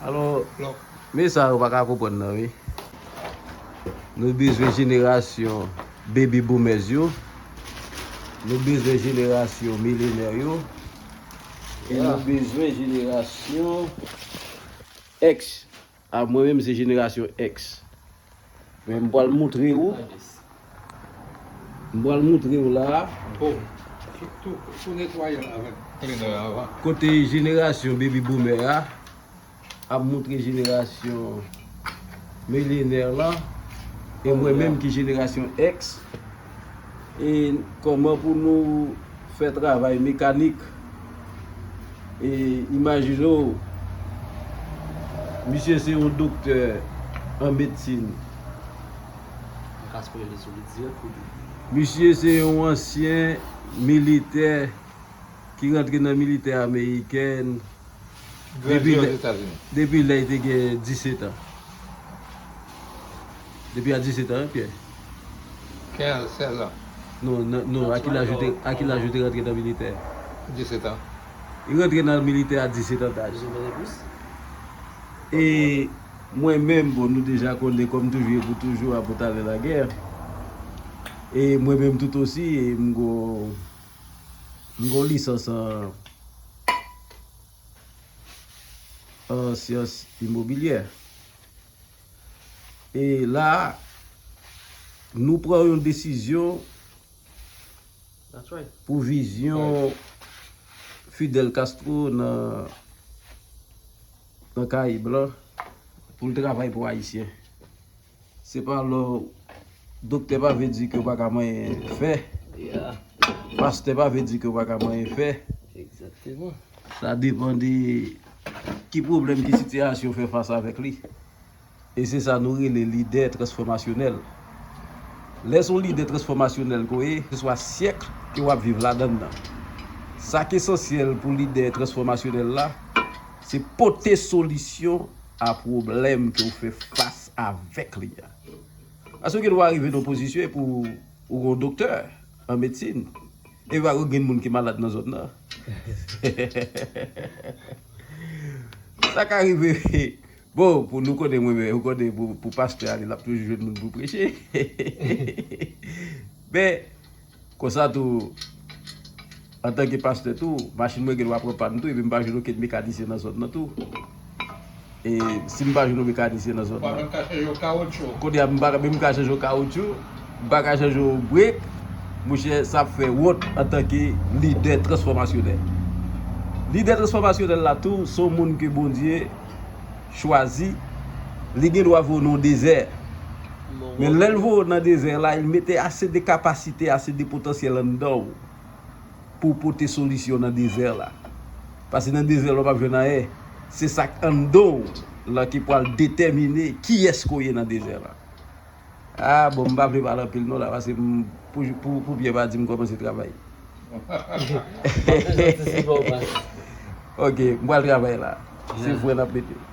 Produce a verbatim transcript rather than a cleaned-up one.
Alò, men sa yo pa ka konprann nan, wi. Nou bezwen jenerasyon baby boomers yo. Nou bezwen jenerasyon milenè yo. E nou bezwen jenerasyon X. A, mwen menm se jenerasyon X. Men m pral moutre ou. M pral moutre ou la. Bon, tou, tou netwaye l avèk klenè avan. Kote jenerasyon baby boomer a ap moutre jenerasyon milenè lan, e mwen menm ki jenerasyon X, e kòman pou nou fè travay mekanik. E imajine w, misye se yon doktè an medsin. Misye se yon ansyen militè ki rantre nan militè amerikèn depi lè, depi lè li te gen disèt an. Depi a disèt an, wi, Pyè? Kenz, sèz an. Non, non, non, a ki laj ou te, a ki laj ou te rantre nan militè? Disèt an. Li rantre nan militè a disèt an daj. E mwen menm, bon, nou deja konnen, kòm toujou e pou toujou, a pou talè lagè. E mwen menm tout osi, e m gon, m gon lisans an, an syans imobilyè. E la, nou pran yon desizyon pou vizyon Fidel Castro nan, nan Karayib lan, pou l travay pou Ayisyen. Se pa lò doktè pa vle di ke w pa ka manyen fè. Pastè pa vle di ke w pa ka manyen fè. Sa depann de ki pwoblèm, ki sitiyasyon w fè fas avèk li. E se sa nou rele lidè transfòmasyonèl. Lè se yon lidè transfòmasyonèl ke w ye, keseswa syèk ke w ap viv ladan l nan. Sa k esansyèl pou lidè transfòmasyonèl la, se pote solisyon a pwoblèm ke w fè fas avèk li a. Paske w gen dwa rive nan yon pozisyon epi w, ou gen yon doktè an medsin, epi pa gen moun ki malad nan zòn nan. Sa ka rive. Bon, pou nou konnen, mwen menm, ou konnen, pou, pou pastè ale, l ap toujou jwenn moun pou preche. Men, konsa tou, antanke pastè tou, machin mwen gen dwa pran pàn tou, epi m pa jwenn okenn mekanisyen nan zòn nan tou. E si m pa jwenn yon mekanisyen nan zòn nan, kounye a m pa menm ka chanje yon kawotchou, m pa ka chanje yon brek, monchè, sa ap fè wont antanke lidè transfòmasyonèl. Lidè transfòmasyonèl la tou, se yon moun ke Bondye chwazi, li gen dwa voye w nan yon dezè. Men lè l voye w nan dezè la, li mete ase de kapasite, ase de potansyèl anndan w pou w pote solisyon nan dezè la. Paske nan dezè la, w p ap jwenn anyen. Se sa k anndan w lan ki pral detèmine kiyès ke w ye nan dezè la. A, bon, m pa vle pale anpil non la, paske m, pou, pou, pou Pyè pa di m kòmanse travay. Ok, m pral travay la. Se vre n ap mete.